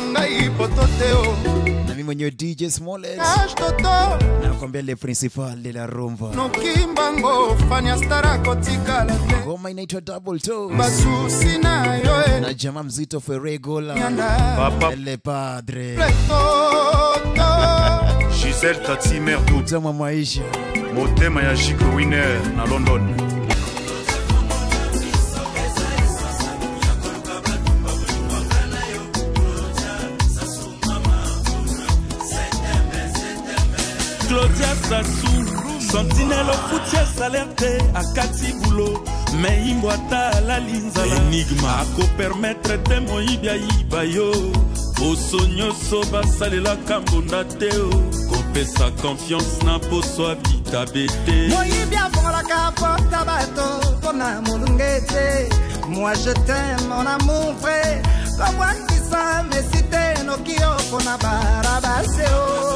Ngai poto te o. Na mimi mwenyewe DJ Smollett nakwambia le principal de la rumba. Nokimbango fanya stara kotikala te. Ngoma inaitwa Double Toes. Basusi na yo e. Na jamaa mzito Ferregola. Papa. Le padre. Gisèle Tati Merdou. Tama maisha. Motema ya Chico Winner na London. Claudia Sassou, sentinelle ofuti salaire te akati bulo me imbo ata alali nzala enigma akopermettre te moyibi ayiba yo poso nyonso basalelaka mbonda te o kopesa confiance na poso abitabe te moyibi afongolaka porta bato mpona molunge te. Moi je t'aime mon amour vrai kobwakisa mesi te noki yo mpona barabase o.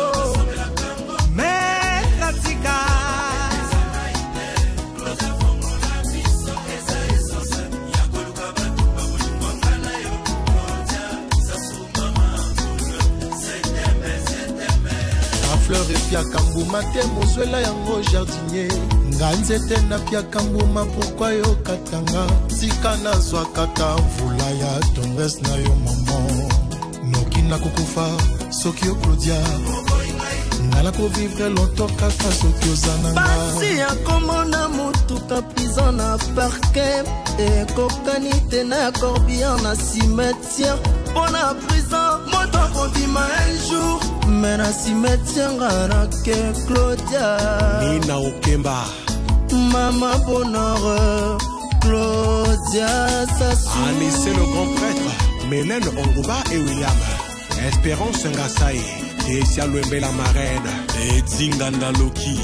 Fleur epiaka mbuma te mozwela yango jardinier. Nga nzete napiaka mbuma pourquoi yokatanga. Tika nazwaka ta mvula ya tendresse na yo mama. Noki nakokufa soki yo Claudia. Nga nakovivre longtemps kaka soki oza na nga. Pasi ya komona motuka prison na parquet. Ekokani te na corbillard na cimetière. Mpona prison moto akondima un jour. Mais na cimetière nake Claudia. Nina Okemba. Mama bonheur Claudia Sassou. Anissé le grand prêtre Mélène Onguba et William. Espérance Ngasai Tesia Lwembe la marraine. Edinganda Loki.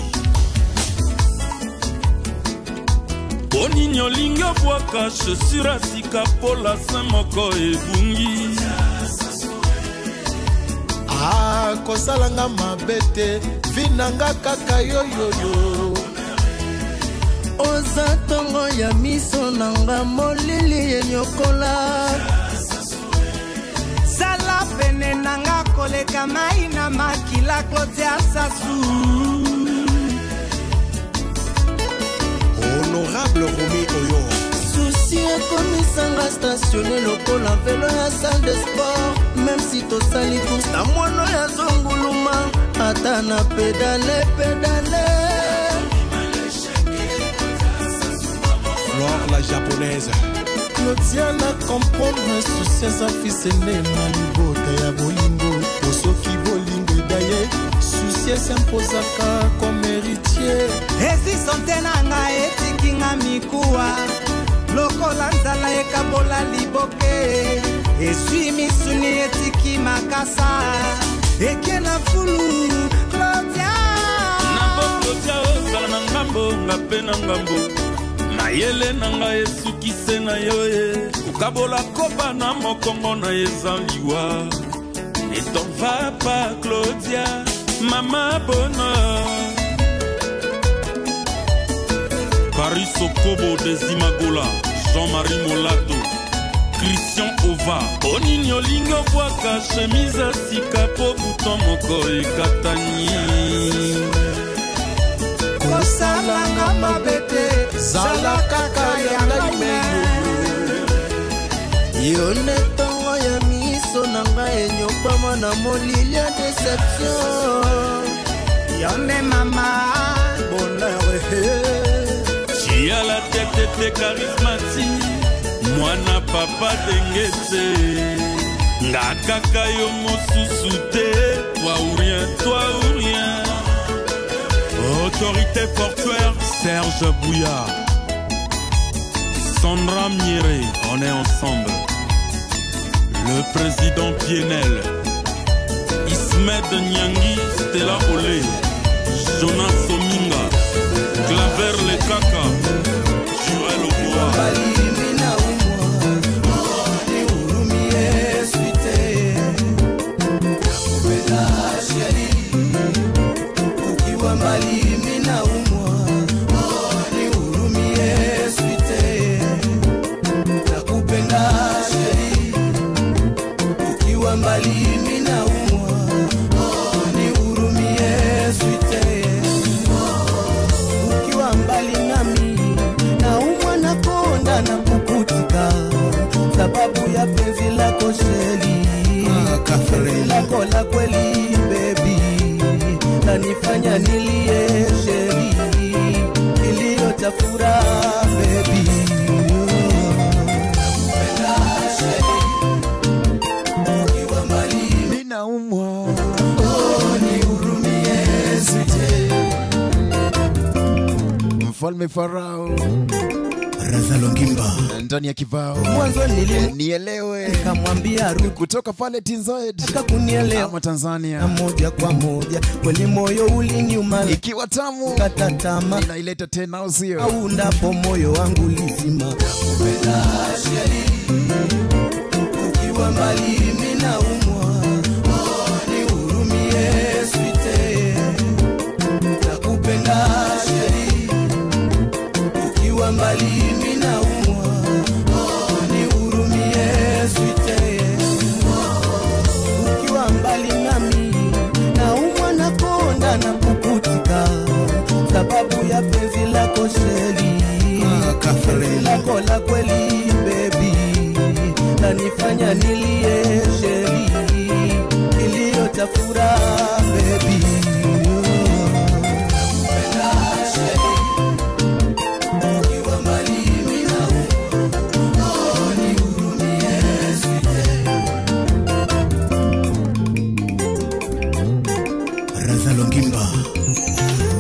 Bonini olingi obwaka chaussure ya sika pola se moko ebungi. Ah, kosalanga mabe te, vi nanga kaka yoyoyo. Oza ntongo ya miso nanga molili enyokola. Sala pene nanga koleka mai na makila Claudia Sassou. Honorable Romy Oyo. Souci ekomisanga stationne lokola velo ya salle de sport. Même si tosali course na mwana ya zonguluma ata na pedale pedale. Flore la japonaise. Claudia na comprendre souci eza fisene na libota ya bolingo. Po soki bolingo edaye souci esimposaka comme héritier. Ezi sonte na nga etikinga mikuwa. Lokola nzala ekabola liboke. Eswi misuni etiki makasa. Eke na fulu Claudia. Nambo Claudia ozala na ngambo nga pe na ngambo. Mayele na nga esukise na yo ye. Okabola koba na mokongo na eza liwa. Ne t'en va pas Claudia, mama bonheur. Paris Sokobo des Imagola, Jean-Marie Molato, Christian Ova. Bonini olingi obwaka chemise ya sika po bouton moko ekatani. Kosalanga mabe te, zala kaka ya ngai me. Yo nde ntongo ya miso na ngai enyokwama na molili ya déception. Yo nde mama bonheur. Tu as la tête te charismatique, mwana papa dengete. Nga kaka yo mosusu te, toi ou rien, toi ou rien. Autorité portuaire, Serge Bouillard. Sandra Mieré, on est ensemble. Le président Pienel, Ismed Nyangi, Stella Olé, Jonas Sominga, Claver Lekaka, Jurel Oboa. Ukiwa mbali mimi naumwa, oh, nihurumie sweetie. Oh, ukiwa mbali nami naumwa, nakonda na kukutika sababu ya penzi lako sheli. Penzi lako la kweli baby lanifanya nilie sheli, kilio cha furaha baby. Nakupenda sheli, ukiwa mbali ninaumwa, oh, nihurumie sweetie. Mfalme Farao Razalongimba ndani ya kibao mwanzo nielewe, nikamwambia rudi kutoka pale Tinzoed kunielewa ama Tanzania, na moja kwa moja kweli moyo uliniuma, ikiwa tamu kata tamaa inaileta tena, au sio? au ndapo moyo wangu lizima. Nakupenda sheri, ukiwa mbali mimi naumwa, oh, nihurumie sweetie. Nakupenda sheri, ukiwa mbali mimi naumwa, oh, nihurumie sweetie. Oh, ukiwa mbali nami naumwa, nakonda na kukutika sababu ya penzi lako sheli, penzi lako la kweli baby lanifanya nilie sheli, kilio cha furaha baby. Nakupenda sheli, ukiwa mbali mimi naumwa, oh, nihurumie sweetie. Razalongimba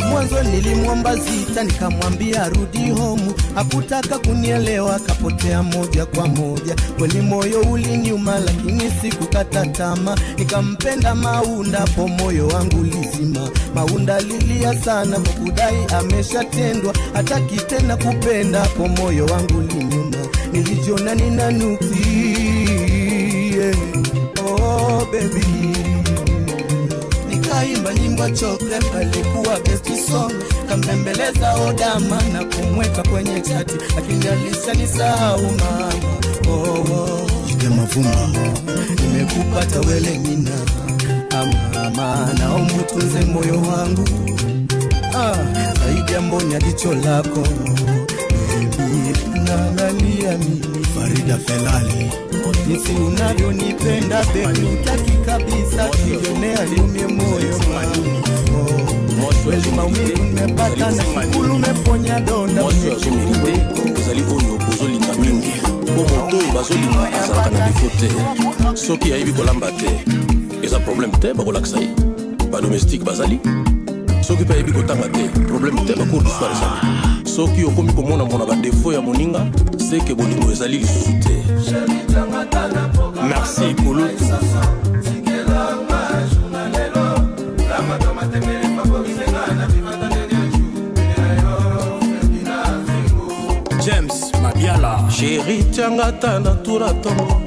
mwanzo nilimwomba zita, nikamwambia rudi home, hakutaka kunielewa, kapotea moja kwa moja. Kweli moyo uliniuma, lakini sikukata tamaa, nikampenda Maunda, po moyo wangu lizima. Maunda lilia sana kwa kudai ameshatendwa, hataki tena kupenda, po moyo wangu linyuma. Nilijiona nina nuksi, yeah. Oh baby, nikaimba nyimbo chokre, alikuwa best song, kambembeleza Odama na kumweka kwenye chati, lakini alishanisahau mama. Oh, oh. Jike Mavumba, nimekupata wele nina ama na umutunze moyo wangu, ah, zaidi ya mbonya jicho lako baby, naangalia mimi Farida Felali, jinsi unavyonipenda baby, utaki kabisa kijionea liumie moyo wangu. Kweli maumivu nimepata na shukuru umeponya donda. Mwasi oyo azomerite ezali oyo bozolinga mingi, mpo moto oyo bazolinga azalaka na defo te. Soki ayebi kolamba te eza problème te, bakolakisa ye badomestique bazali. Soki mpe ayebi kotanga te, problème te, bacours du soir ezali. Soki okomi komonamona badefo ya moninga, seke bolingo ezali lisusu te. Merci Kulutu. James Mabiala. Sheri tianga ta na tura tongo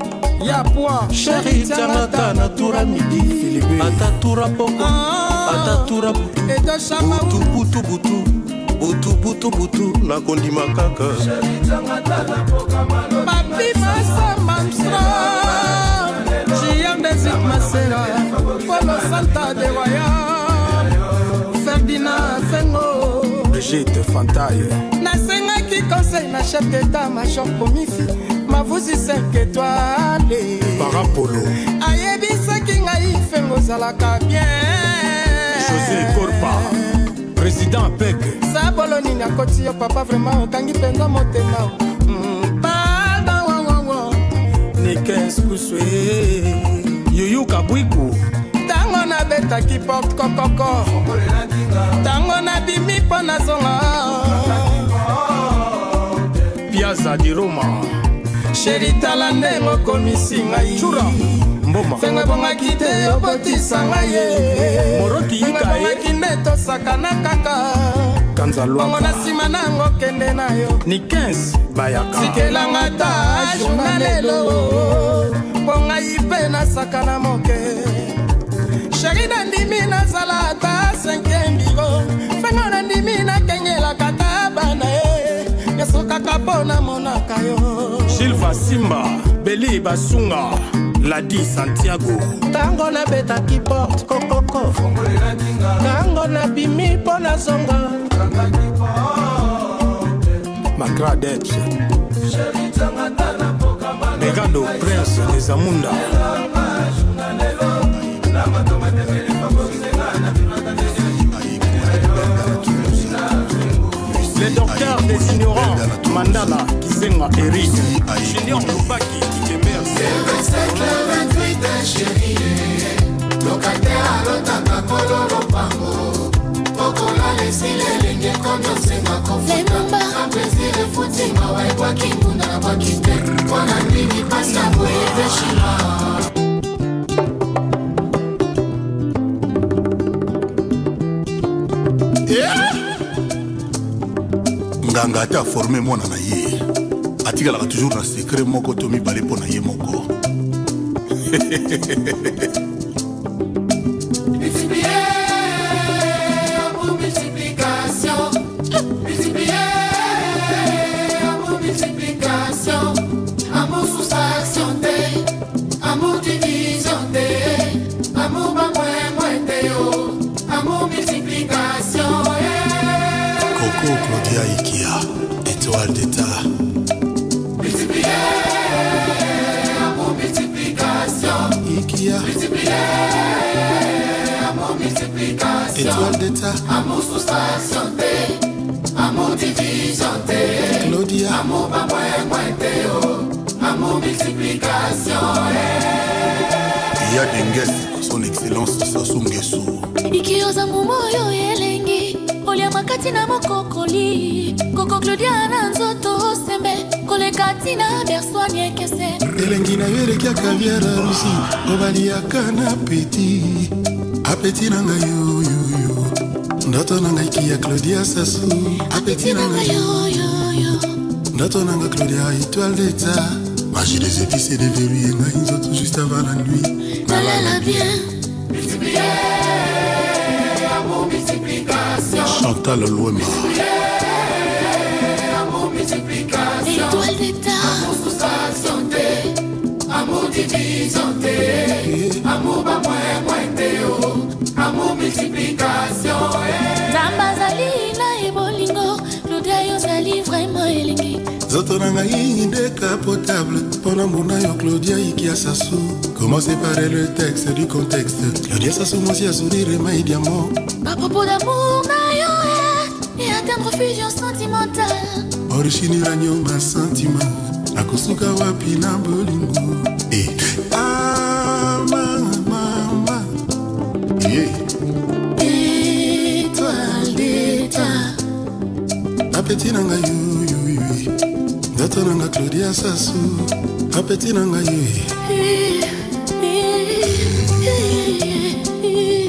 ya poa, Sheri tianga ta na tura midi, ata tura poko, ata tura butu butu butu butu butu butu, nakondima kaka. Papi Massa Mamstra, Jian Dezik Masera, Polo Santa de Waya, Ferdinand Fengo, Brigitte Fantaye. Nasengaki conseil na chef d'état major Komifi, Mavuzi 5 étoiles, Parapolo. Ayebisaki ngai Fengo ozalaka bien. José Korpa, président PEC. Sabolo nini akoti yo papa, vraiment okangi mpenza motema. Pardon, wo, wo, wo. Nikens Kuswe, Yuyu Kabwiku. Ntango nabetaki porte kokoko, ntango nabimi mpo nazonga, Piazza di Roma. Sheri tala ndenge okomisi ngai. Chura Mboma. Fengo ebongaki te obotisa ngai ye. Moroki Fengo Ika ye. ebongaki nde tosakana kaka Kanza bongo Lwaka. na nsima nango kende na yo. Nikens Bayaka. Tikelanga ta journal lelo mpo ngai mpe nasakana moke. Sheri nandimi nazala ata 5e biro, fengo nandimi nakengelaka ta bana ye nyonso kaka mpo namonaka yo. Gilles Simba, Beli Basunga, Ladi Santiago. Ntango nabetaki porte kokoko, ntango nabimi mpo nazonga. Macra Debs. Begando Prince de Zamunda. Le docteur des ignorants, Mandala Kizenga Eric. Junior Lubaki Kikemer. Le 27, le 28, chérie. Locataire alotaka kolo lopango. Okolala esili elenge komi osenga kofuta. Na plaisir efuti mawa ebwaki ngunda na bwaki te. Mpona nini pasi ya boye eveshima? Nganga ata aforme mwana na ye atikalaka toujours na secret moko to mibale mpo na ye moko. Multiplier amour multiplication. Multiplier amour multiplication. Amour soustraction te. Amour division te. Amour bamwemwe te yo. Amour multiplication. Eh. Coco Claudia Ikia, étoile d'état. Multiplier amour multiplication. Ikia. Multiplier amour multiplication. Étoile d'état. Amour soustraction te. Amour division te. Claudia. Amour bamwemwe te yo. Amour multiplication. Eh. Ya Denges, son excellence Sassou Nguesso. Ikioza mbuma oyo elengi oliama kati na mokokoli koko Claudia na nzoto sembe koleka ntina berswani ekese. Elengi na yo eleki ya caviar arusi obaliaka na peti apeti na ngai yoyoyo ndoto na ngai kia Claudia Sassou apeti na ngai yoyoyo ndoto na ngai Claudia étoile d'état. Magie des épices et des verrues ngai nzoto juste avant la nuit. Nalala bien. Multiplier amour multiplication. Chantal Loema. Multiplier amour multiplication. Étoile d'état. Amour soustraction te. Amour division te. Amour bamwemwe te yo. Amour multiplication. Eh. Nzambe azali na ebolingo Claudia yo ozali vraiment elengi. Nzoto na ngai ndeka potable mpona mbuna yo Claudia Ikia Sassou. Comment séparer le texte du contexte? Claudia Sassou mwasi ya sourire mai diamant. À propos d'amour na yo et atteindre fusion sentimentale. Origine uranium sentiment nakosuka wapi na bolingo. Eh. Ah, mama, Yeah. Étoile d'état. Apeti na ngai yoyoyo ndoto na ngai Claudia Sassou apeti na ngai yo.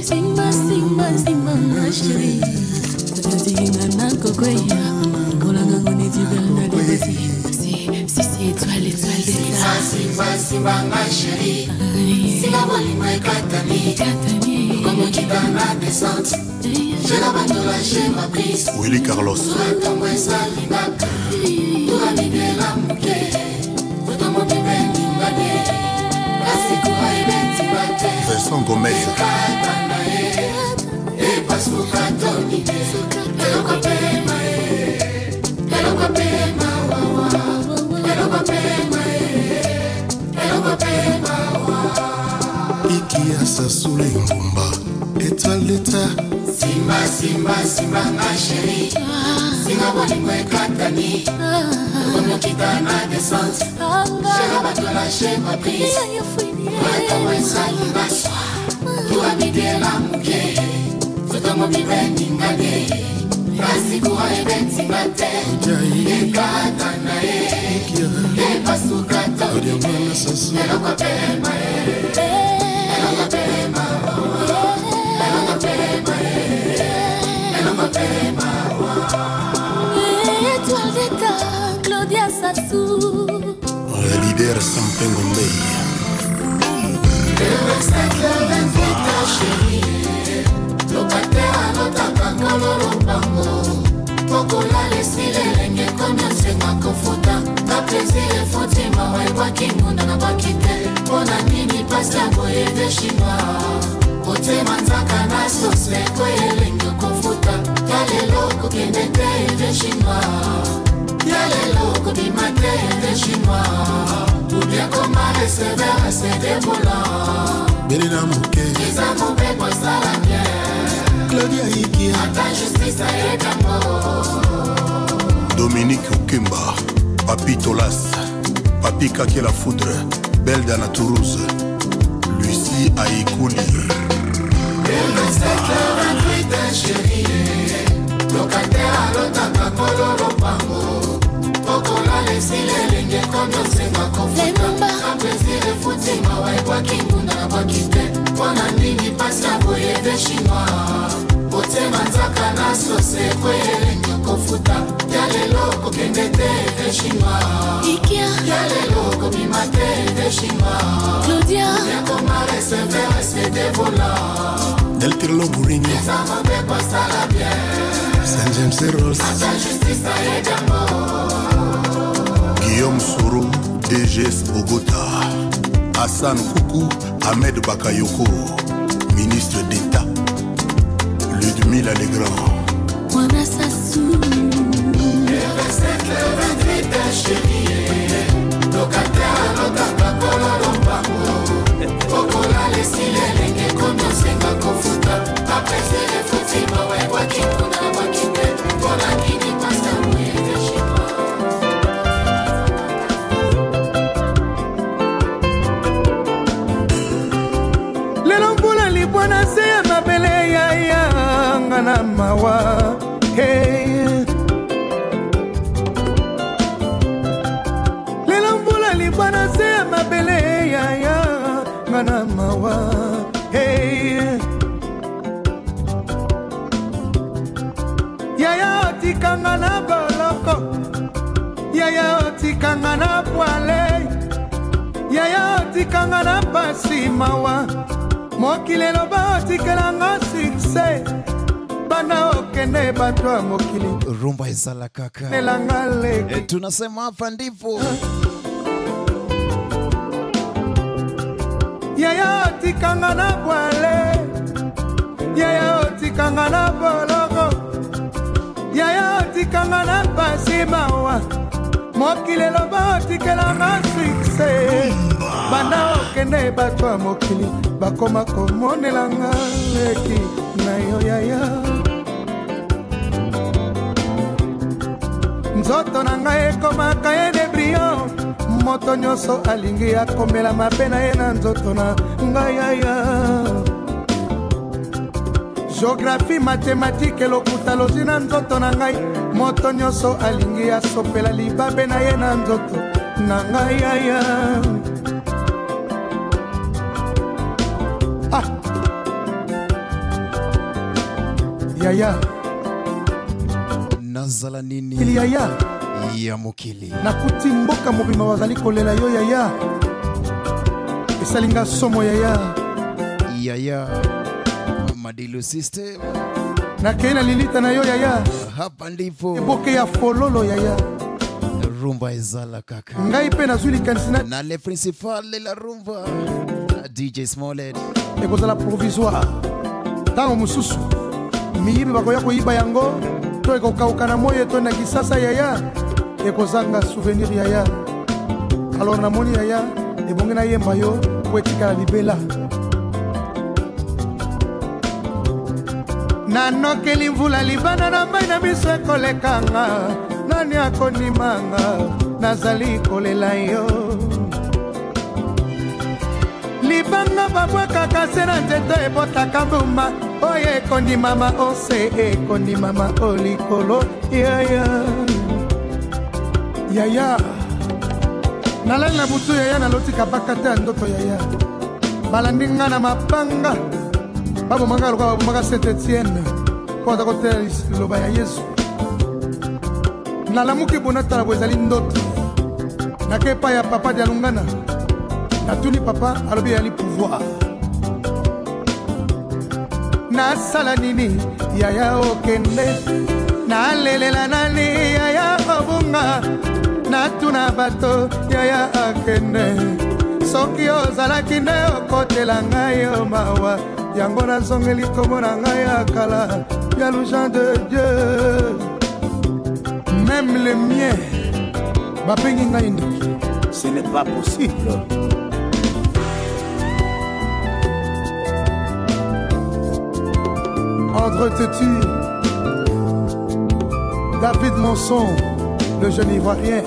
Simba, simba, simba, ma chérie. Nazinga nakokweya. Kolanga ngone tibela debasi. Si, si, si, étoile, étoile d'état. Simba, simba, ma chérie. Singa bolingo ekatani. Okomokita na descente. Je la bandola, je ma prise. Willy Carlos. Ntongo esalingaka. Turamidela moke. Nzoto mobimba eningani. Kasi kuwa ebetima te. Vincent Gomez. Ekata na ye. Epasuka tonine. Eloko pema ye. Eloko pema wawa. Eloko pema ye. Eloko pema wa. Ikia Sassou le ngumba étoile d'état. Simba, simba, simba nga chérie. Singa bolingo ekatani. Okomokita na descente. Shera bato lâche ma prise. Ntongo esalinga swa. Turamidela moke. Nzoto mobimba eningani. Kasi courant ebetinga te. Ekata na ye. Epasuka tonine. Eloko pema ye. Eloko pema wawa. Eloko pema ye. Eloko pema wa. Étoile d'état, Claudia Sassou. Le leader Sampengo Mbei. Le 27, le 28, chérie. Locataire alotaka nkolo lopango. Pokolala esili elenge komi osenga kofuta. Ka plaisir efuti mawa ebwaki ngunda na bwaki te. Mpona nini pasi ya boye ve chinois? Otie manzaka na sose po elengi okofuta. Ya lelo kokende te ve chinois, ya lelo kobima te ve chinois. Ou bien koma receveur cd volant. Belela moke. Eza mobeko esala bien. Claudia Ikia. Ata justice ayekango. Dominique Okemba, Papi Tolas, Papi Kake la Foudre, Belda na Toulouse, Lucie Aikouli. Le 27, le 28, chérie, locataire alotaka kolo lopango. Okolala esili elenge ekomi osenga kofuta. Ka plaisir efuti mawa ebwaki ngunda na bwaki te. Mpona nini pasi ya boye ve chinois? Otie manzaka na sose ekwe elengi okofuta. Ya lelo kokende te ve chinois. Ikia. Ya lelo kobima te ve chinois. Claudia. Yakoma receveur cd volant. Del Tirlo Mourinho. Eza mobeko asala bien. Saint James Rolls. Ata justice ayekango. Guillaume Sourou, DGS Bogota, Hassan Koukou, Ahmed Bakayoko, ministre d'État, Ludmila Legrand. Mwana Sassou. Le 27, le 28, chérie, locataire alotaka kolo lopango. Okolala esili elenge ekomi osenga kofuta. Aplaisir efuti mawa ebwaki kuna bwaki te. Mpona nini pasi ya boye te chinois? Lelo mvula libwa na se ya mabele yayanga na mawa. Hey. Lelo mvula libwa na se ya mabele yayanga na mawa. Hey. Yaya otikanga na boloko, yaya otikanga na poile, yaya otikanga na pasi mawa. Mokili eloba otikelanga succès, bana okende bato ya mokili. Rumba ezala kaka. Nelanga leki. Tunasema hapa ndipo. Yaya otikanga na bwale, yaya otikanga na boloko, yaya otikanga na pasi mawa. Mokili eloba otikelanga succès, bana okende bato ya mokili bakoma komonelanga leki na yo yaya. Nzoto na ngai ekomaka ye debrio, moto nyonso alingi akomela mabe na ye na nzoto na ngai yaya. Géographie, mathématique, lokuta lozi na nzoto na ngai, moto nyonso alingi asopela libabe na ye na nzoto na ngai yaya. Ah. Yaya. Nazala nini? Ili yaya. Ya mokili. Nakuti mboka mobimba bazali kolela yo yaya. Esalinga somo yaya. Yaya. Madilu system. Nakei na lilita na yo yaya. Hapa ndipo. Eboke ya fololo yaya. Rumba ezala kaka. Ngai pe nazwi likanisi na Na le principal de la rumba. DJ Smollett. Ekozala provisoire. Ntango mosusu miyibi bakoya koyiba yango to ekokauka na moi eto na kisasa yaya, ekozanga souvenir yaya. Alors namoni yaya ebongi nayemba yo po etikala libela. Nanokeli mvula libanda na mai na miso ekolekanga, nani akondimanga nazali kolela yo. Libanga babwakaka se na nzete ebotaka mbuma, oyo ekondimama ose ekondimama o likolo yaya. Yaya nalali na butu yaya, naloti kabaka te ya ndoto yaya. Balandi nga na mabanga, babomaka lokola babomaka Saint Etienne mpo aza koteya liloba ya Yesu. Nalamuki bona tala bo ezali ndoto. Nake epai ya papa Dialungana, natuni papa, alobi eyali pouvoir. Nasala nini yaya okende, nalelela nani yaya obunga, natuna bato yaya akende. Soki ozalaki nde okotela ngai yo mawa, yango nazongeli kombo na ngai ya kala ya Jean de Dieu. Même le mien babengi ngai ndoki. Ce n'est pas possible. André Tétu, David Monson, le jeune Ivoirien.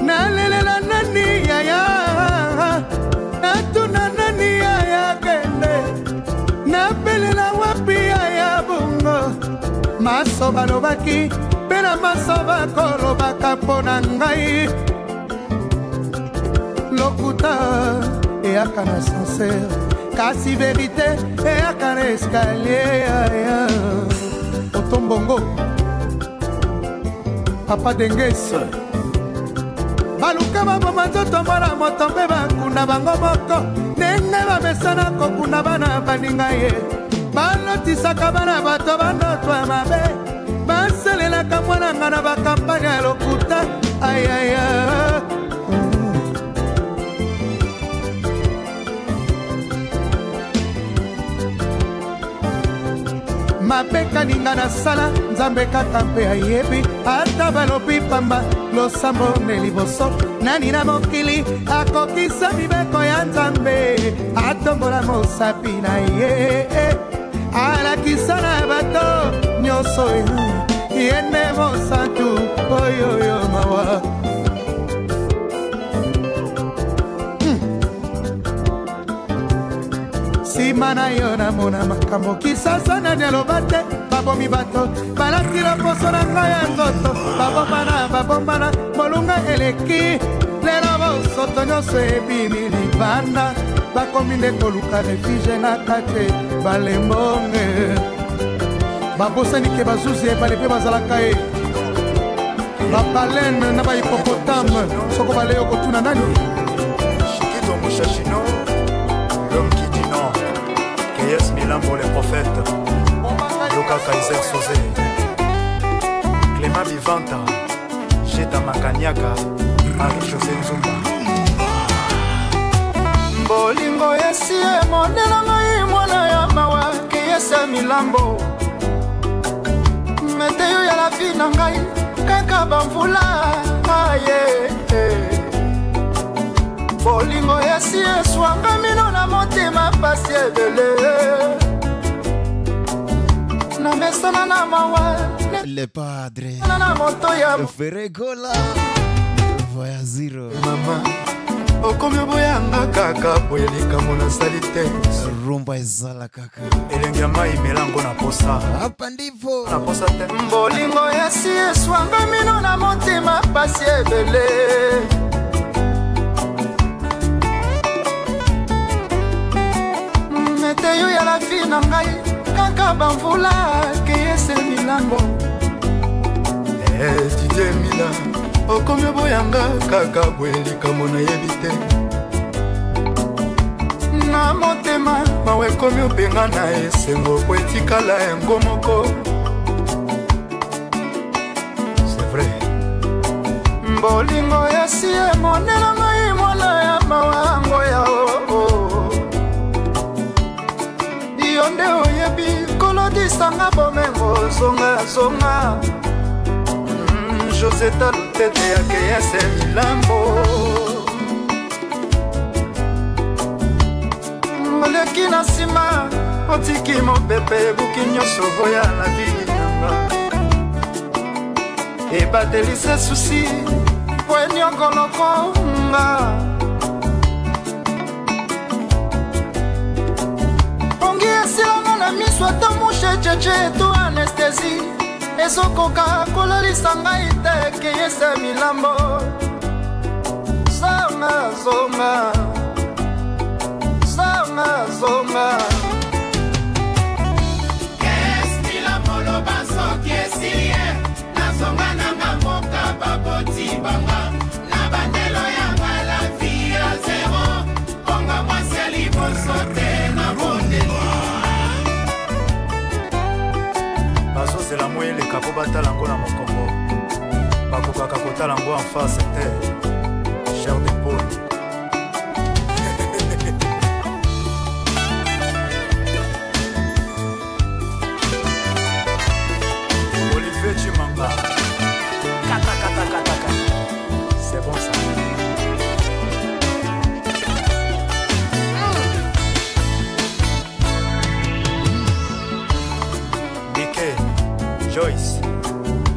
Nalelela nani yaya, natuna nani yaya kende, nabelela wapi yaya bongo. Maso balobaki mpe na maso bakolobaka mpo na ngai. Lokuta eyaka na ascenseur, kasi verité eyaka na escalier. Otombongo papa Dengesi, baluka baboma nzoto mwana moto mpe bakunda bango moko, ndenge bamesana kokunda bana baninga ye. Balotisaka bana bato bandoto ya mabe, basalelaka mwananga na bakampagne ya lokuta. Ayaya, mabeka ninga nasala, Nzambe kaka mpe ayebi. Ata balobi pamba, losambo nde liboso. Nani na mokili akokisa mibeko ya Nzambe? Atombola mosapi na ye, alakisa na bato nyonso ye nde mosantu. Oyoyo mawa. Nsima na yo namona makambo kisasa, nani aloba te? Babomi bato balati loposo na ngai ya nzoto, babombana babombana, molunga eleki. Lelo bosoto nyonso ebimi libanda, bakomi nde koluka refuge na kati balembonge. Babosani ke bazuzi ebale mpe bazalaka ye babalene na bahipopotame. Soko baleyo kotuna nani? Shikito Mouchachino, l'homme qui dit non. Keyes Milambo, les prophètes. Yoka Kaiser Sosé, Clément Bivanta, Jeta Makaniaka, Marie-José Nzumba. Bolingo esi emonela ngai mwana ya mawa, Keyes Milambo. Meteyo ya la vie na ngai kaka bamvula aye. Bolingo esi eswanga mino na motema pasi ebele. Namesana na mawa, Le padre na moto ya Ferregola Voya Zero. Mama, okomi oboyanga kaka boye, likambo nasali te. Rumba ezala kaka. Elengi ya mai melango na posa. Hapa ndipo. Na posa te. Bolingo esi eswanga mino na motema pasi ebele. Meteyo ya la vie na ngai kaka bamvula, Keyese Milambo. Eh, Didier Mila, okomi oboyanga kaka boye, likambo nayebi te. Na motema mawa ekomi obenga na esengo po etikala yango moko. C'est vrai. Bolingo esi emonela ngai mwana ya mawa yango ya oo. Yo nde oyebi kolodisanga bomengo, zonga zonga. Joseta Lutete ya Keyese Milambo. Oleki na nsima otiki mopepe ebuki nyonso boya na vie nanga. Ebatelise susi po enyokoloko nga. Pongi esilanga na miso ata mushe cheche to anesthésie ezokoka kolalisa ngai te, Keyese Milambo. Zonga zonga zonga zonga. Keyes Milambo, loba soki esili ye, nazonga nanga mboka baboti banga na bandelo yanga la vie ya zero, konga mwasi ya liboso te. Bazozela moi eleka mpo batala yango na mokongo. Bakokaka kotala yango en face te. Chair de poule. Olivier Chimanga. Kata kata kata kata. C'est bon ça. Mike, Joyce,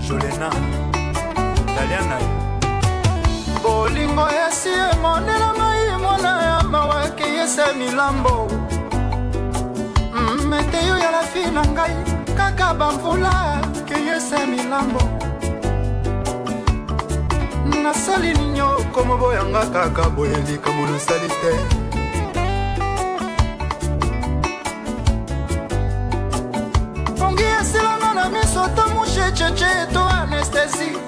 Jolena, Daliana. Bolingo esi emonela ngai mwana ya mawa ekeyese milambo. Meteyo ya lafi na ngai kaka bamvula keyese milambo. Nasali ninyo komo boyanga kaka boye likambo nasali te. Pongi esilanga na miso to mushe cheche to anesthésie.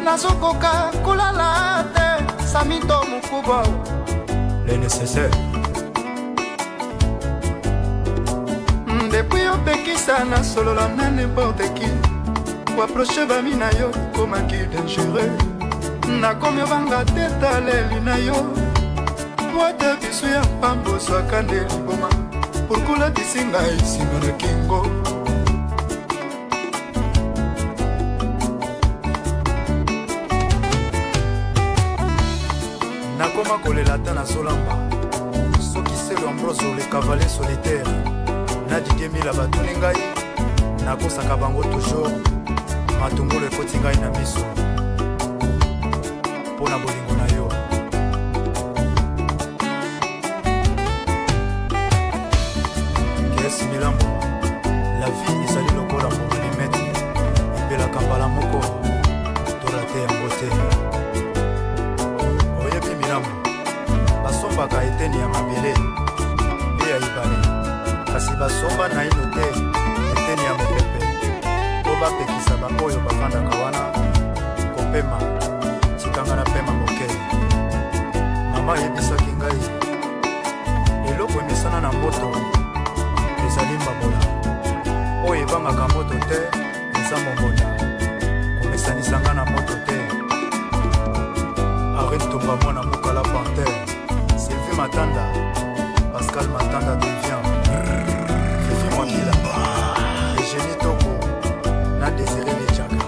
Nazokoka kolala te samito mokubwa. Le nécessaire. Depuis opekisa nasolola na n'importe qui. Koaproche bami na yo komaki dangereux. Nakomi obanga te taleli na yo. Po ete biso ya pambo ozwaka nde liboma. Pourquoi ngai nsima na kingo? Nakoma kolela ata nazolamba. Soki Selo Ambrose le cavalier solitaire na Didier Mila batuni ngai, nakosaka bango toujours. Matungulu ekoti ngai na miso mpo na bolingo na yo. Kesi Milambo, la vie ezali lokola molimete, epelaka mbala moko, torate yango te. Oyebi Milambo, basombaka eteni ya mabele mpe ya ibale, kasi basomba naino te eteni ya mopepe mpo bapekisa baoyo bafandaka wana kopema. Tikanga na pema moke. Mama ayebisaki ngai eloko emesana na moto ezali mbabola, oyo ebangaka moto te eza mombonda. Komesanisanga na moto te. Arrête Tumba mwana mokala panthère, Sylvie Matanda, Pascal Matanda devient Fifi Mwakila, Eugénie Toko na Désiré Lechaka,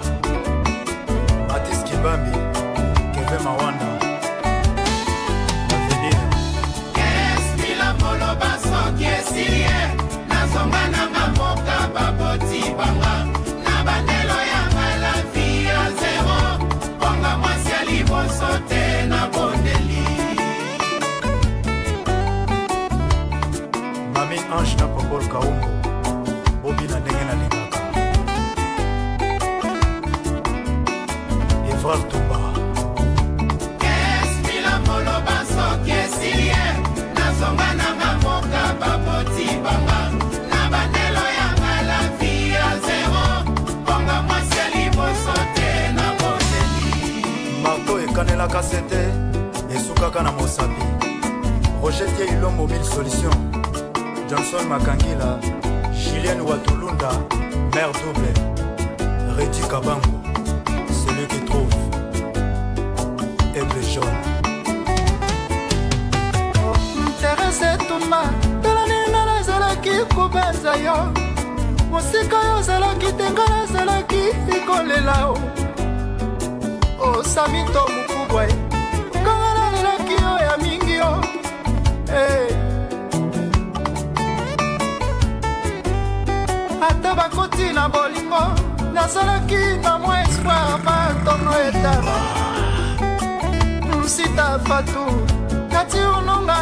Mathis Kibambi, Kevin Mawanda, Avenir. Milambo basoki esili ye, nazonga nanga mboka baboti banga na bandelo yanga la vie ya zero, bonga mwasi ya liboso te na bondeli. Mami Ange na Popol Kaumbo, Bobi na ndenge nalingaka. Evrard Tumba. Milambo basoki esili ye, nazonga nanga mboka baboti banga na bandelo yanga la vie ya zero, bonga mwasi ya liboso te na bondeli. Marteau ekanelaka se te, esukaka na mosapi. Roger Tie Ilombo 1000 solutions. Johnson Makangila, Julien Watulunda, mère double. Redi Kabango, celui qui trouve. Aigle jaune. Terese Tumba, tala nini nazalaki kobenza yo. Mosika yo ozalaki te, nga nazalaki kolela o. Osamito mokubwa ye, kanga nalelaki yo ya mingi yo. Ata bakoti na bolingo, nazalaki na mwa espoir bantongo etala. Msita fatu, kati unonga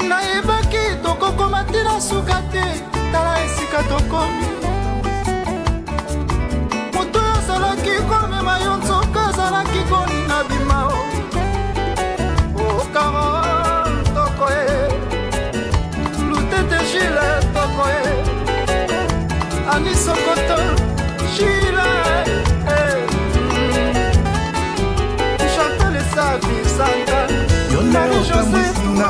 nayebaki tokokoma te na suka te, tala esika tokomi. Moto oyo azalaki komema yo nzoka azalaki kolinga bima o. Okaro toko ye, Lutete Gile toko ye, Ani Sokoto Gile, Chantal Esavi Santa, Marie José Tumba,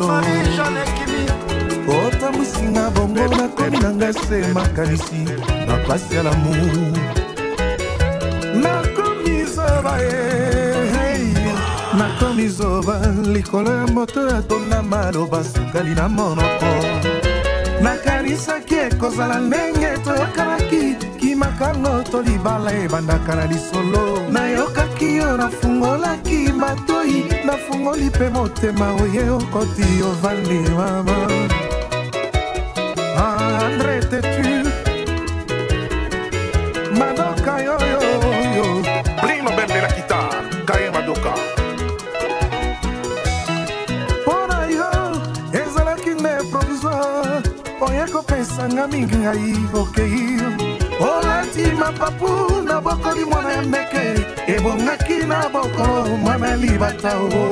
Marie Jeanne Kimi. Otambwisi nga bongo. Nakomi na ngai se makanisi bapasi ya lamour. Nakomi zoba e, nakomi zoba likolo ya moto ya tonda maloba sukali na monoko. Nakanisaki ekozala ndenge toyokanaki, kimakango to libala ebandaka na lisolo. Nayokaki yo, nafungolaki matoi, nafungoli mpe motema, oye okoti ovandi mama. André Tetu Madoka yo yo yo, Prix Nobel de la guitare, Kaye Madoka. Mpo na yo ezalaki nde provisoire, oye kopesanga mingi, ngai okei olati mapapu, nabokoli mwana ya ndeke, ebongaki na bokolo mwana libata o.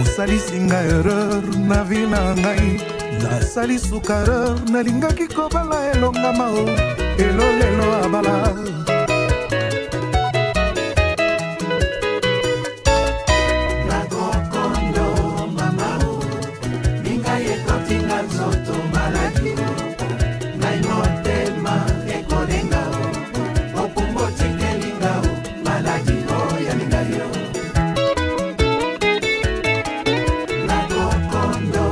Osalisi nga erreur na vie na ngai, nasali suka erreur, nalingaki kobala elongama o, elolelo abala. Nakokondo mama o, mingai ekotinga nzoto maladi o, ngai motema ekolenga o, okumba otikelinga o, maladi oyo alinga yo. Nakokondo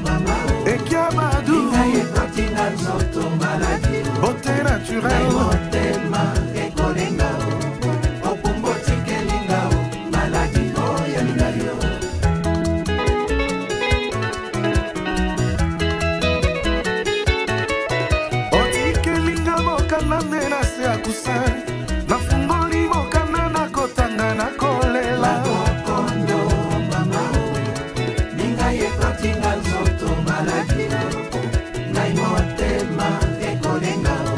mama o, Ekiabadu, mingai ekotinga nzoto maladi o, beauté ngai naturelle, motema ekolenga o, okumba otikelinga o, maladi oyo alinga yo. Otikelinga mokanda nde na se ya coussin, nafungoli mokanda, nakotanga, nakolela. Nakokondo mama o, mingai ekotinga nzoto maladi o, ngai motema ekolenga o,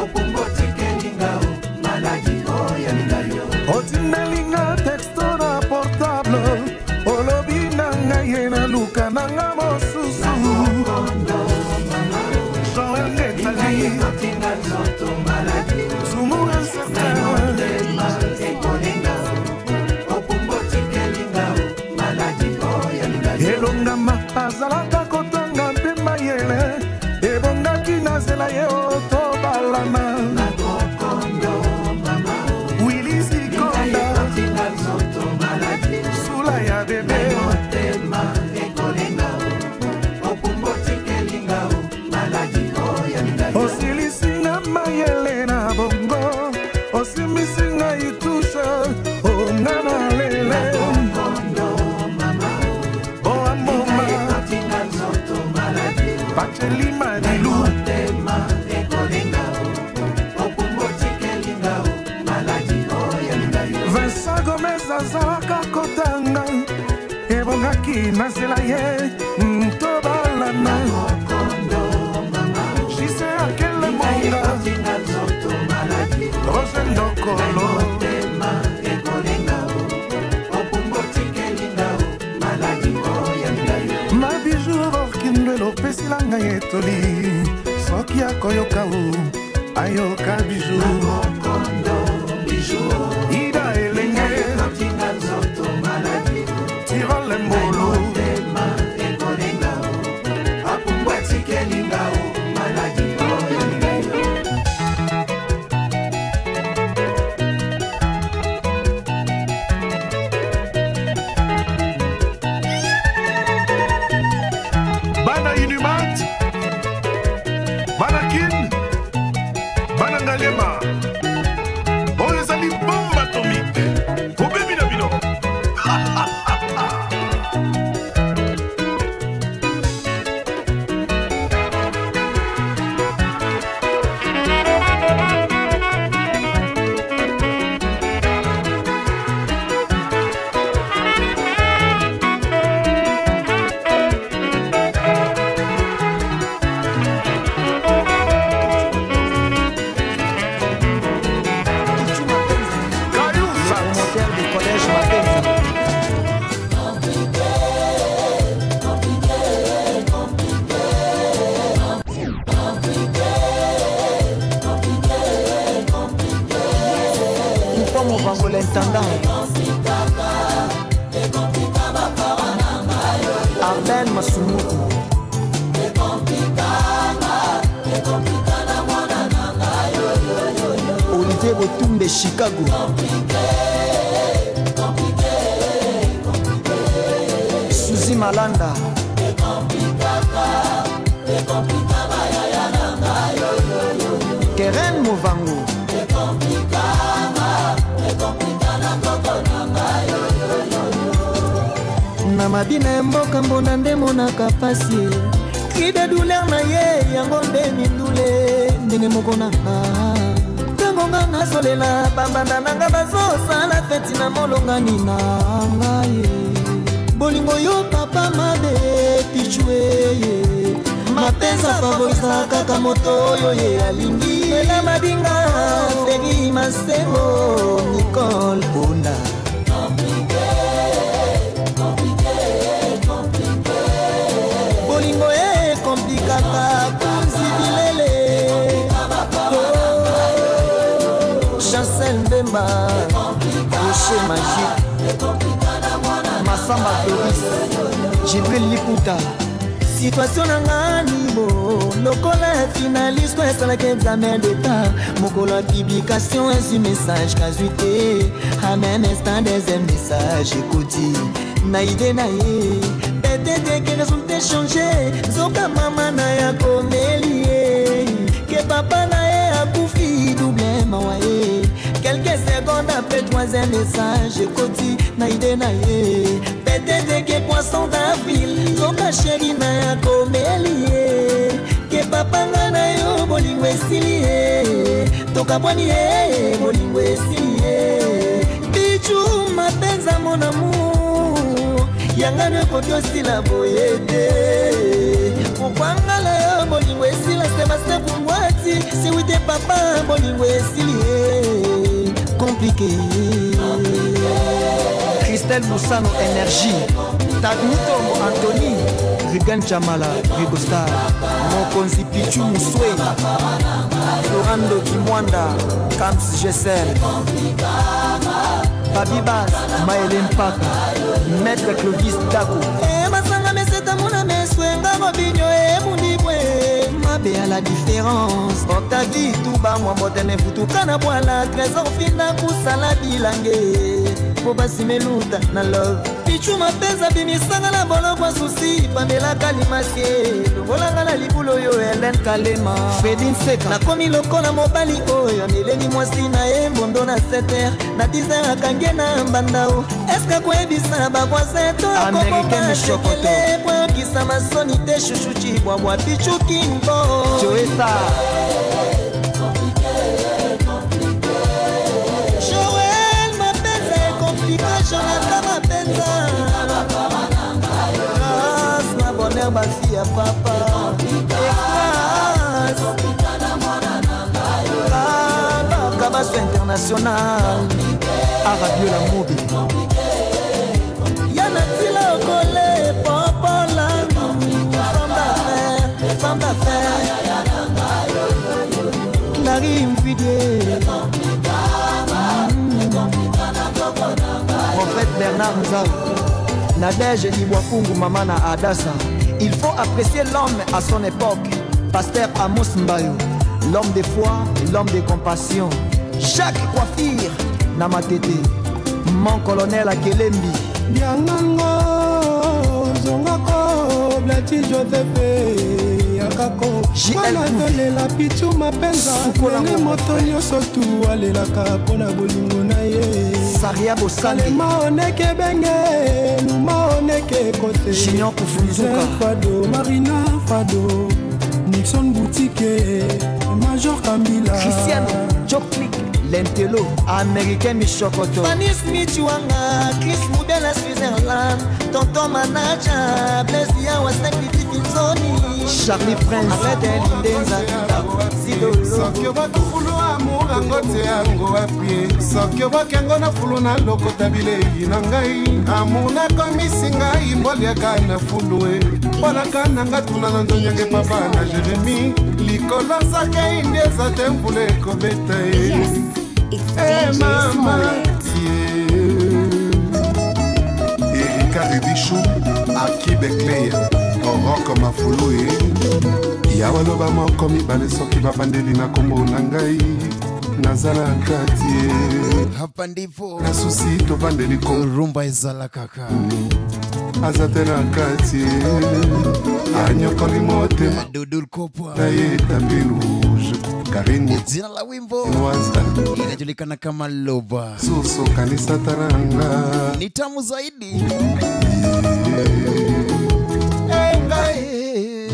okumba otikelinga o, maladi oyo alinga yo. Otindelinga texto na portable, olobi na ngai ye naluka nanga mosusu. Nakokondo mama o, Joel mingai Ngetali, ekotinga nzoto maladi o, Zumu ngai incertain, motema ekolenga o, okumba otikelinga o, maladi oyo alinga yo. Elongama azalaka kotanga mpe mayele, ebongaki na nzela ye o tobalana. Nakokondo mama o, Willy mingai Zikonda, ekotinga nzoto maladi o, Sula ya bebe, ngai motema ekolenga o, okumba otikelinga o, maladi oyo alinga yo. Osilisi nga mayele na bongo, osimbisi ngai tushe onga na lele. Nakokondo mama o, Oamoma, mingai ekotinga nzoto maladi o, Pacheli ngai Madilu, motema ekolenga o, okumba otikelinga o, maladi oyo alinga yo. Vincent Gomez azalaka kotanga, ebongaki na nzela ye tobalana. Nakokondo mama o, Jise akele mingai monga, ekotinga nzoto maladi o, Roger ngai Ndokolo, motema ekolenga o, okumba otikelinga o, maladi oyo alinga yo. Mabiju Orkindwelo opesila ngai etoli, soki akoyoka o ayoka biju. Nakokondo bijou o, Ida mingai Elenge, ekotinga nzoto maladi o, Tirole ngai Mbolo, motema ekolenga o, apumbwa etikelinga o, maladi oyo alinga yo. Bana Inumat, Bana Kin, Bana Ngaliema. Oyo ezali bombe atomique. Bobebi na bino. Promoteur du collège Mapenza. Mpomo Vango l'intendant. Arden Masumuku. Tumbe Chicago. Suzy Malanda. Keren Movango. Na mabina ya mboka mbonda nde monaka pasi. Cri de douleur na ye yango nde mindule ndenge moko na nga. Ntango nga nazolela bambanda na nga bazosala feti na molongani na ngai. Bolingo yo papa mabe pichwe ye. Mapenza favorisa kaka moto oyo ye alingi. Ela mabinga Feri Masengo Nicole Bonda. Bolingo e komplikaka kunzi bilele. Oh, Chancel Mbemba Rocher Magique Massamba Doris Jibril Liputa. Situation na nga nibo lokola finaliste esalaka examen d'état mokolo ya publication ezwi message kazwi te a même instant deuxième message ekoti na ide na ye peut-être que résultat change nzoka mama na ye akomeli ye ke papa na ye akufi double mawa ye quelques secondes après troisième message ekoti na ide na ye peut-être que poisson d'avril nzoka chéri na ye akomeli ye ke papa nga na yo bolingo esili ye tokabwani ye bolingo esili ye bichu mapenza mon amour yangano ekoki osila boye te okwangala yo bolingo esila Sébastien Kungwati siwite papa bolingo esili ye compliqué. Christelle Moussano Énergie Tagmutombo Anthony Rigan Chamala Rigo Star Mokonzi Pichu Muswe Florando Kimwanda Camps GSM Babi Bas Maëlé Mpaka Maître Clovis Dako Masanga meseta mona meswenga mobinyo emundibwe mabe à la différence Octavie Touba mwa moteme futuka na bwala Trésor finda kusala bilange po basimeluta na love Pichu mapeza bimisanga na bolokwa susi pamelaka limasie longolanga na libulo yo Hélène Kalema Fredi Nseka nakomi lokola mobali oyo ameleli mwasi na ye mbondo na 7h na 10h akangi na mbandao eske akoyebisa bavoisin to akoboma sekele po ayokisa masoni te shushu cibwabwa Pichu Kimbo Joesa Joël mapenza ekomplika Jonathan mapenza grâce na bonheur bafi ya papa Kabaso international Arabiola Mobi Yana tila okole popola femme d'affaires Larry Mvidie Prophète Bernard Nzao Nadège Ibwakungu Mama na Adassa. Il faut apprécier l'homme à son époque. Pasteur Amos Mbayo, l'homme de foi, l'homme de compassion. Jacques Coiffure Namatete, mon colonel Akelembi. Biangango zongako blati Joseph yakako lela pichu mapenza ndenge moto nyonso tu alelaka mpona bolingo na ye Saria Bosali Kalema oneke benge luma oneke kote Junior Kufunzuka Fado Marina Fado Nixon Boutique Major Kambila Christian Joklik Lentelo Américain Michokoto Fanny Smith Wanga Chris Mubela Switzerland Tonton Manaja Blaise Yawa Saint Pinzoni Charlie Prince Arlette Lindenza Soki obakufulu amour yango te yango apie soki obakengo na fulu nalokota bilei na ngai amour nakomisi ngai mboliaka na fulu e mponaka nanga tuna na nzonyange papa na Jeremi likolo sake indi eza te mvula ekobeta ye mama Erika Rubichou Akibe Cleya Oroko Mafulu e Yawa loba moko mibale soki babandeli na kombo na ngai Naza na kati. Hapa ndipo na susi tovandeli rumba ezala kaka. Aza te na kati. Anyokoli motema. Dudul Kopwa na ye tapi rouge. Karine jina la wimbo inajulikana kama Loba. Susu kanisa taranga ni tamu zaidi. Engai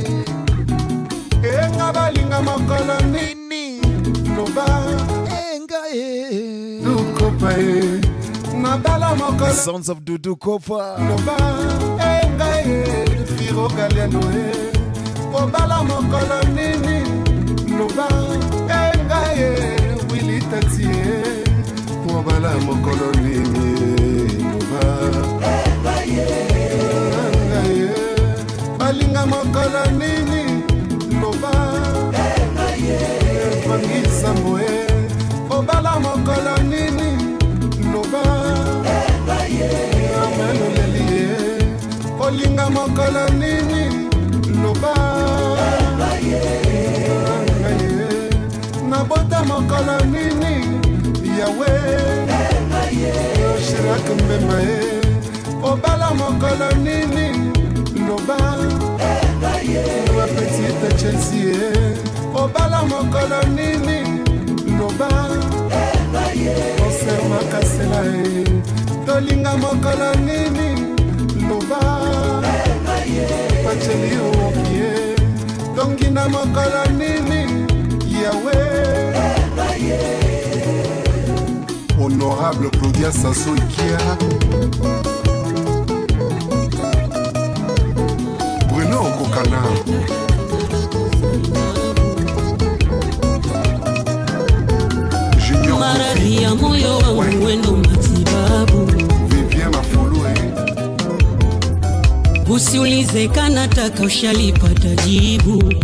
enga balinga mokolo nini loba engai dukopa e nabala mokolo. Sounds of Dudu Kopa loba engai firo galiano e obala mokolo nini loba engai wili tati e obala mokolo nini loba engai balinga mokolo nini loba bangisa moe obala mokolo nini loba ameloleli ye olinga mokolo nini loba nabota mokolo nini yawe Shirak mbemba ye obala mokolo nini loba wa petite Chelsea obala mokolo nini loba oser makasela e tolinga mokolo nini loba pacheli okie tongina mokolo nini yawe. Honorable Claudia Sassou Ikia, Bruno Kokana, Junior maradhi ya moyo wangu wendo matibabu, Vivien Mafulu, usiulize kana taka ushalipata jibu.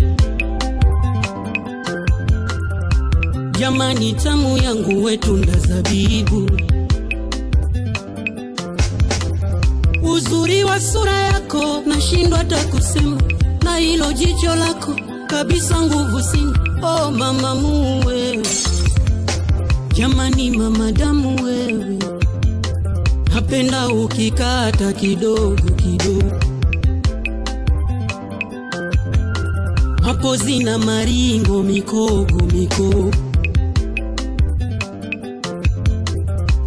Jamani tamu yangu wetunda zabibu, uzuri wa sura yako nashindwa hata kusema, na hilo jicho lako kabisa nguvu sina. Oh mama muwe, jamani mama damu wewe, napenda ukikata kidogo kidogo, hapo zina maringo mikogo mikogo,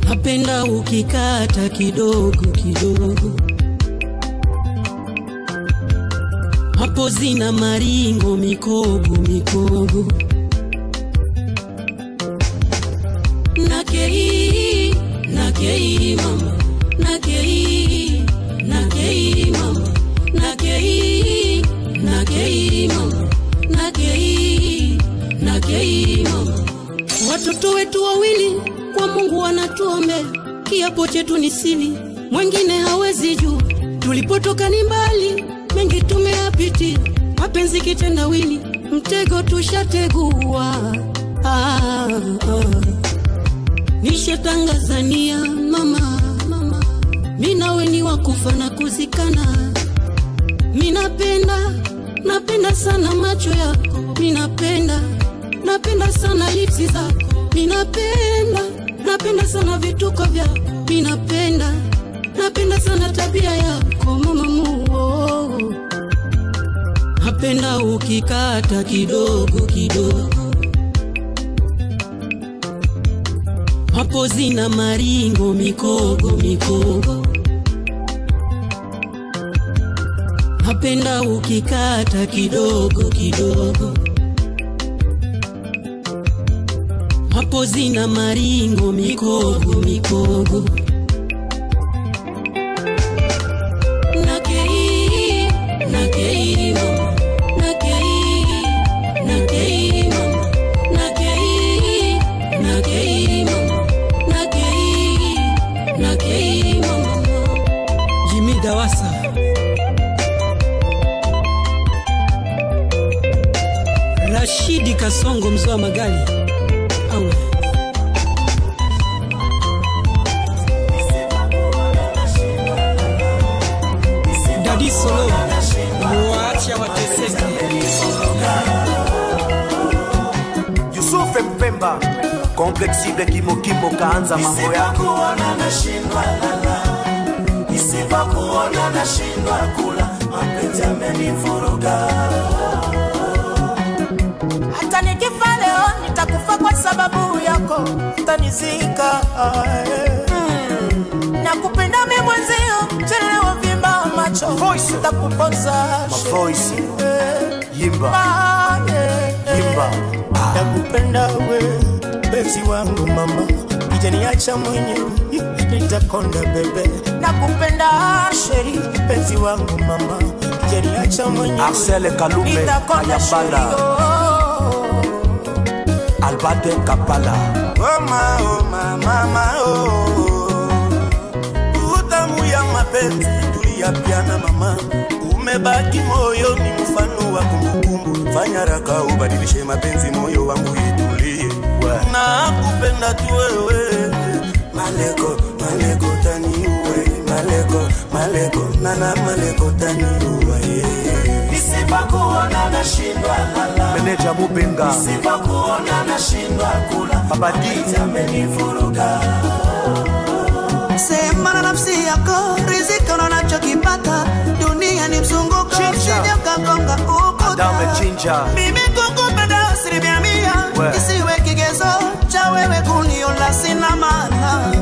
napenda ukikata kidogo kidogo, hapo zina maringo mikogo mikogo. Nakei, nakei mama, nakei, nakei mama, nakei, nakei mama, nakei, nakei mama. Watoto wetu wawili kwa Mungu wanatuombea, kiapo chetu ni siri, mwingine hawezi jua. Tulipotoka ni mbali, mengi tumeyapitia, mapenzi kitendawili, mtego tushategua. Ah, ah. Nishatangazania mama, mama, mimi nawe ni wakufa na kuzikana. Mimi napenda, napenda sana macho yako, mimi napenda, napenda sana lipsi zako, mimi napenda, napenda sana vituko vyako, mimi napenda, napenda sana tabia yako mama muo. Napenda ukikata kidogo kidogo, hapo zina maringo mikogo mikogo, napenda ukikata kidogo kidogo, hapo zina maringo mikogo mikogo. Nakei, nakei mama, nakei, nakei mama, nakei, nakei mama, nakei, nakei mama. Jimmy Dawasa, Rashidi Kasongo mzoa magali. Awe. Dadi Solo, waacha wateseke. Yusuf Mpemba, Complexible kimokimo kaanza mambo yake. Nisipokuona nashindwa lala, nisipokuona nashindwa kula, mapenzi yamenivuruga. Hata nikifa leo nitakufa kwa sababu yako, utanizika. Nakupenda mimi mwenzio, chelewa vimba macho, nitakupoza. Ma voice. Yimba. Yimba. Nakupenda we penzi wangu mama, kijaniacha mwenyewe nitakonda bebe. Nakupenda sheri penzi wangu mama, kijaniacha mwenyewe Marcel Kalume nitakonda Ayambala. sheri. Albate Kapala. Oma, oma, mama, oh. Utamu ya mapenzi tuliyapiana mama, umebaki moyoni mfano wa kumbukumbu. Fanya haraka ubadilishe mapenzi, moyo wangu itulie. Nakupenda tu wewe. Maleko, maleko taniuwe, maleko, maleko, nana maleko taniuwe. Nisipokuona nashindwa lala. Meneja Mubenga. Nisipokuona nashindwa kula. Babadi. Mapenzi yamenivuruga. Sema na nafsi yako, riziki unachokipata, dunia ni mzunguko, usije ukagonga ukuta. Adame Chinja. Mimi kukupenda asilimia mia, We. isiwe kigezo cha wewe kuniona sina maana.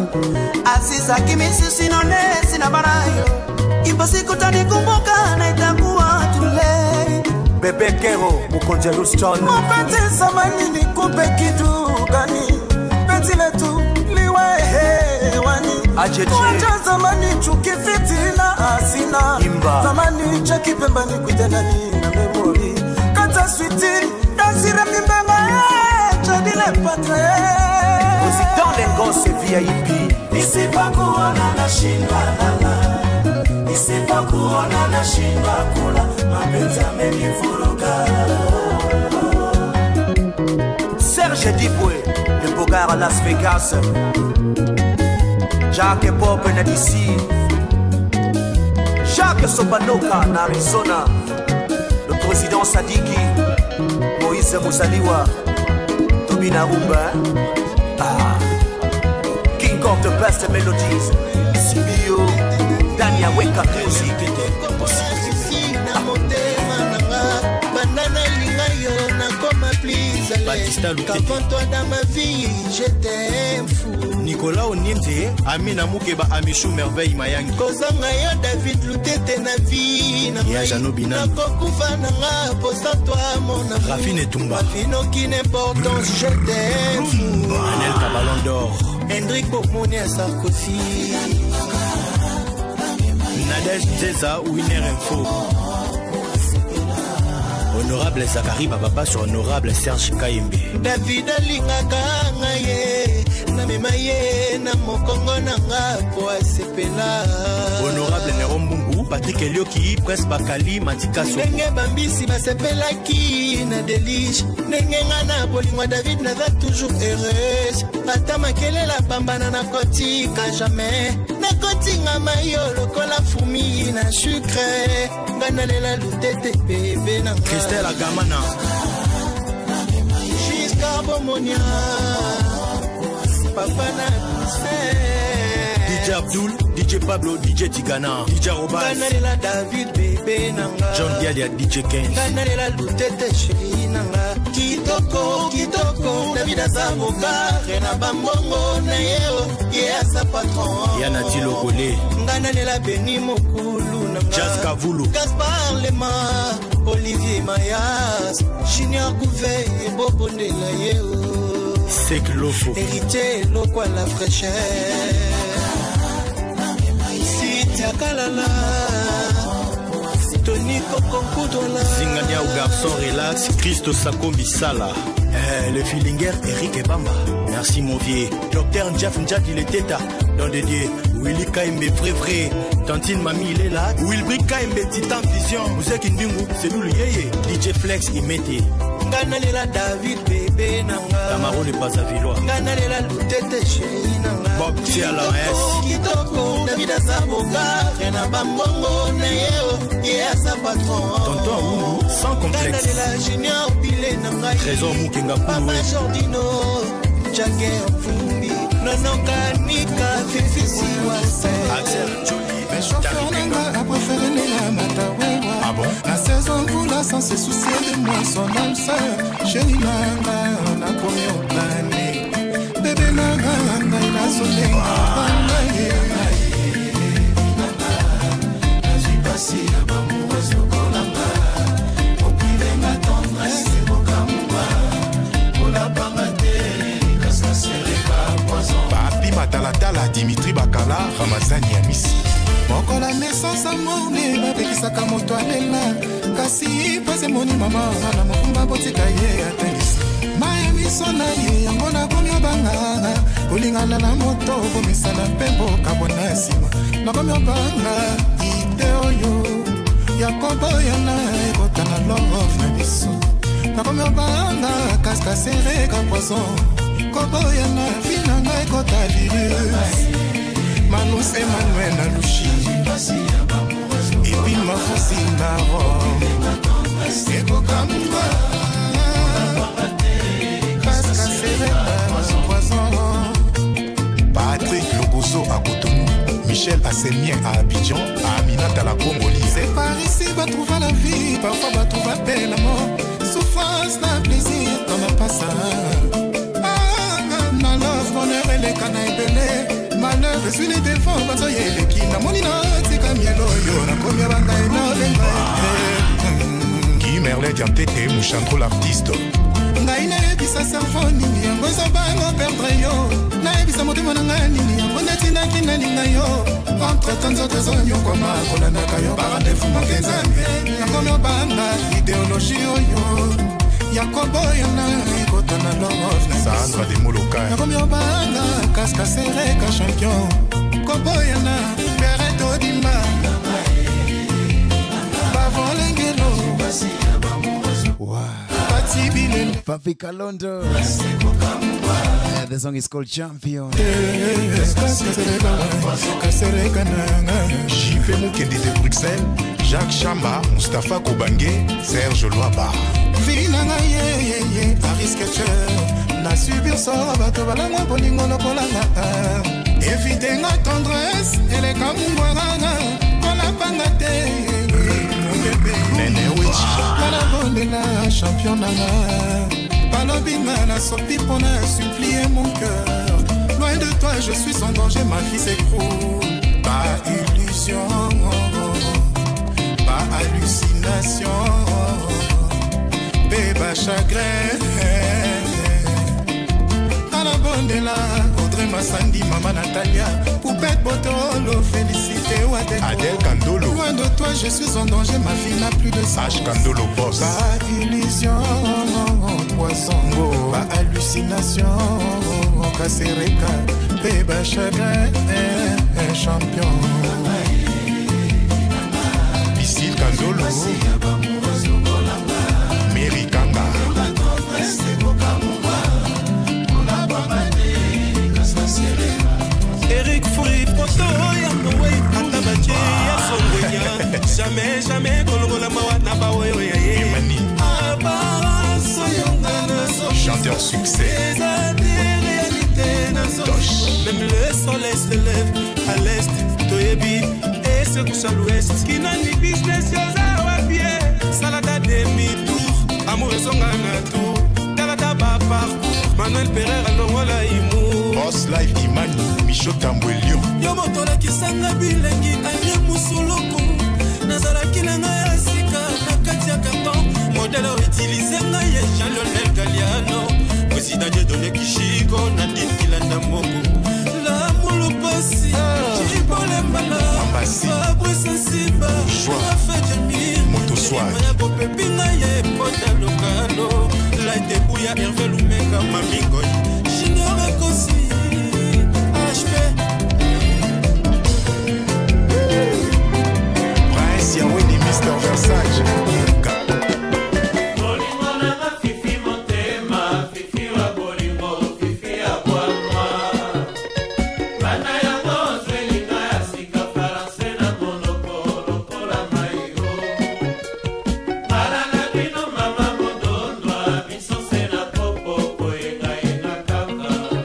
Aziza kimisi sinone sina barayo, ipo siku utanikumbuka na itakuwa too late. Bebe Kero Mokonzi ya Houston. Mupete samani nikupe kitu gani? Penzi letu liwe hewani. Ajeje. Wacha zamani chuki fitina asina. Imba. Zamani cha kipemba ni kuita nani na memory. Kata switi, dasire mimbenga, chadile patre. Président Lengos VIP. Nisipokuona nashindwa lala, nisipokuona nashindwa kula, mapenzi yamenivuruga. Serge Dibwe, le Bogart à Las Vegas. Jacques Pop na DC. Jacques Sobanoka na Arizona. Le président Sadiki. Moïse Moussaliwa. Tobina Umba. Ah. King of the best melodies. CBO. Dania Weka Music. Na motema nanga banda nalinga yo nakoma plus à l'aise. Batista Lutete. Qu'avant toi dans ma vie j'étais un fou. Nicolas Onienze, Amina Mukeba, Amichou Merveille Mayangi. Kozanga yo David Lutete na vie na Ya ngai. Jano Binani. Nakokufa nanga posa toi mon amour. Rafine Etumba. Ma vie n'a aucune importance, je t'aime fou. Anel Ballon d'Or. Hendrik Bomonia Sarkozy. Nadège Zeza, Winner Info. Honorable Zachary Bababa sur Honorable Serge Kayembe. David alingaka ngai ye namema ye na mokongo na nga po asepela. Honorable Nero Mbungu, Patrick Elioki, Prince Bakali, Matika Soko. Ndenge bambisi basepelaki na delige, ndenge nga na bolingo ya David naza toujours heureuse. Ata makelela pambana nakotika jamais, nakotingama yo lokola fumi na sucre. Nga nalela lutete bebe na nga. Christelle Agamana. Jusqu'à Bomonia, papa na Toussaint. DJ Abdul, DJ Pablo, DJ Tigana, DJ Robas. Nga nalela David bebe na nga. John Diadia, DJ Kenz. Nga nalela lutete chéri na nga. Kitoko, kitoko, David aza bokare na bambongo na ye o, ye aza patron. Yana Tilokole. Nga nalela Beni Mokulu na nga. Jazz Kavulu. Gaspard Lema, Olivier Mayas, Junior Gouvet, Bobondela ye o. Sek Lofo. Héritier Lokwa la fraîcheur. Cynthia Kalala, Tony Kokonkudola. Zingania au garçon relax, Christo Sakombi Sala. Le feelinger Eric Ebamba. Merci mon vieux. Docteur Ndjaf Ndjad, il était tard. Don de Dieu. Willy Kaimbe, vrai vrai. Tantine Mami, il est là. Wilbri Kaimbe, Titan Vision. Muzeki Ndingu, c'est nous le yéyé. DJ Flex, il mettait. Nga nalela David bebe na nga. Tamaro le Brazavillois. Nga nalela Lutete chéri na nga. Bob Tiala S. Kitoko, David aza bokare na bambongo na ye o, ye aza patron. Tonton Awungu, sans Nga complexe. nalela Junior Pile na ngai. Trésor Mukenga Papa Koulou. Jordino, Jage Fumbi Nonokanika Fifi Siwase Axel Jolie Mais chauffeur nanga a préféré Néa Matawewa. Ah bon? La saison voula sans se soucier de moi, son âme sœur. Chérie nanga, on a promis au plané. Bébé nanga, nanga, il a sonné. Nanga, nazwi pasi ya bamoureuse lokolanga oprivenga tendresse ekokamwa kolapanga te kasi nasereka poison. Papi Matalatala, Dimitri Bakala, Ramazani Amisi. Mokolo naissance amone bapekisaka moto alela, kasi pasi emoni mama na mokumba botika ye atangisa mai miso na ye, yango nakomi obanga kolingana na moto komisana mpe bokabona nsima nakomi obanga ide oyo ya koboyana ekota na love na biso, nakomi obanga kaskasereka poison koboyana finanga ekota virus. Manus Emmanuel na Lushi epi Mafusi na Rome ekokamwa kaskasereka poison. Patrick Logozo à Cotonou, Michel Assemien à Abidjan, à Aminata la Congolise. C'est par ici batrouva la vie, parfois batrouva pe la mort. Souffrance na plaisir, t'en as pas ça. Ah, na love, bonheur eleka na ebele. Malheur esui les défauts, bazoya eleki. Namoni na tika miel oyo, nakomi abanga enolenga. Guy Merlin Diantete, Mouchandro l'artiste. Ngai nayebisa cerveau nini yango ezobanga perdre yo, nayebisa motema na ngai nini yango netindaki nalinga yo. Entre temps nzoto ezonyokwama kolandaka yo barandez-vous moke nzambe, nakomi obanga idéologie oyo ya koboyana ekota na love na biso. Sandra de Molokai. Nakomi obanga kaskasereka champion koboyana pere todimba bavolengelo pati bilele. Papi Kalondo. Yeah, the song is called Champion. JP Mukende de Bruxelles, Jacques Chamba, Mustapha Kobange, Serge Loaba. Vi na ngai yeyeye arisketcher na subir sort bato balangwa bolingo lokolanga evite nga tendresse eleka mungwaranga kolapanga te mon bébé. Nene Wechi. Nga nabondela champion nanga balobi nga nasopi mpona supplier mon cœur. Loin de toi je suis en danger, ma vie s'écroule. Pas illusion, pas hallucination, mpe bachagrin. Nga nabondela Audrey Masandi, mama Natalia, Poupette Botolo, Félicité Wadeko. Adèle Kandolo. Loin de toi je suis en danger, ma vie n'a plus de sens. H Kandolo Boss. Pas illusion, poison, pas hallucination, kasereka mpe bachagrin champion. Piscine Kandolo. Mary Kanga. Eric Furi poto ya mowei ata batie ya songwenya jamais jamais kolongola mawa na baoyo ya ye abasoyonga nazo Chanteur succès. Eza te réalité nazo. Même le soleil se lève à l'est, toyebi esekoucha l'ouest kinani business yoza wapie salata demi tour amour ezonga na tour talata baparcours Manuel Perer alongola imour. Boss Life Imani, Micho Tambwe Lyon. Yo moto olakisanga bilengi anie musuloko nazalaki na ngai ya sika na kati ya carton modele outilize ngai ye Jean Lionel Galiano président Dieudonné Kishiko Nadine Kilanda Mbongo lamulu pasi jibolembala Ambasi. Fabrice Nsimba Joie. Rafa Jamir Moto Swag. ya bopepi ngai ye pota lokalo laitebuya Hervé Lumeka Mamingoi Junior Ekosi HP. Prince Yahweh Mr. Versace. Bolingo nanga fifi motema fifi wa bolingo fifi ya bwamwa bana yango ozwelinga ya sika faranse na monoko lokola mayo mbala na bino mama mondondwa biso se na popo koyengayenga kaka.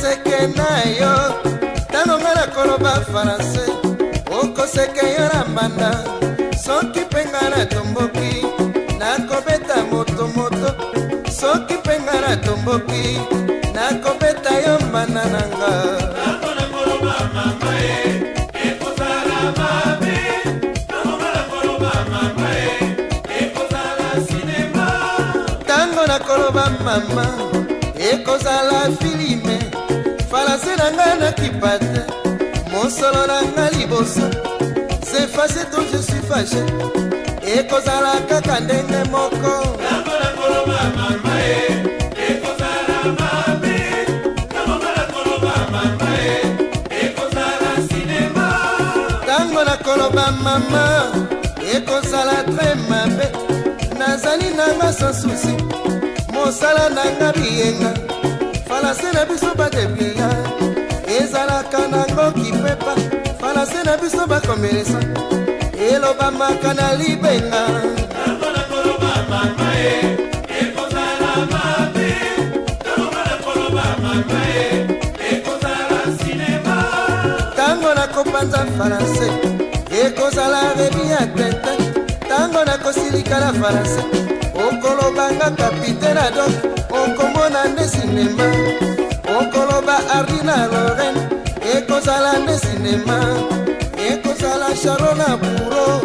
Okoseke na yo ntango nga nakoloba français, okoseke yo na mbanda. Soki mpe nga natomboki, nakobeta moto moto. Soki mpe nga natomboki, nakobeta yo mbanda na nga. Ntango nakoloba mama, ekozala filime. Falase na ngai nakipa te, mosolo na ngai liboso. C'est fâché to je suis fâché, ekozala kaka ndenge moko. Ntango nakoloba mama, ekozala tre mabe. Nazali nanga sans souci, mosala nanga biyenga. Falase na biso badeblia ezalaka nango kipepa. Falase na biso bakomelesa elobamaka na libenga. Ntango nakopanza falanse, ekozala rebi ya tete. Ntango nakosilika na falanse, okolobanga kapitene adok. Okomona nde sinema, okoloba Ardi na Lorraine, ekozala nde sinema, ekozala Charo na buro.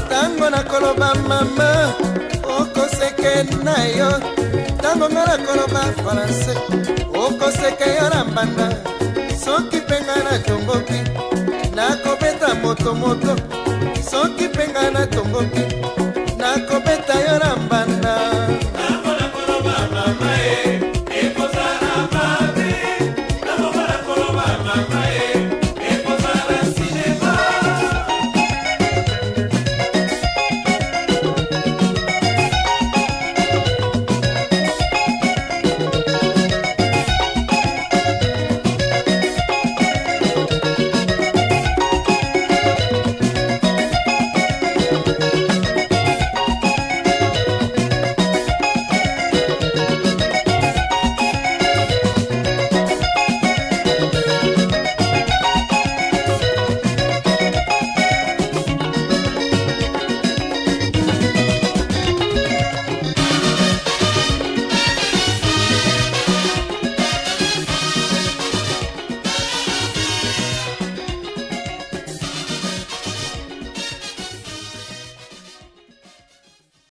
Ntango nakoloba mama, okoseke na yo. Ntango nga nakoloba français, okoseke yo na mbanda. Soki mpe nga natomboki, nakobeta moto moto. Soki mpe nga natomboki,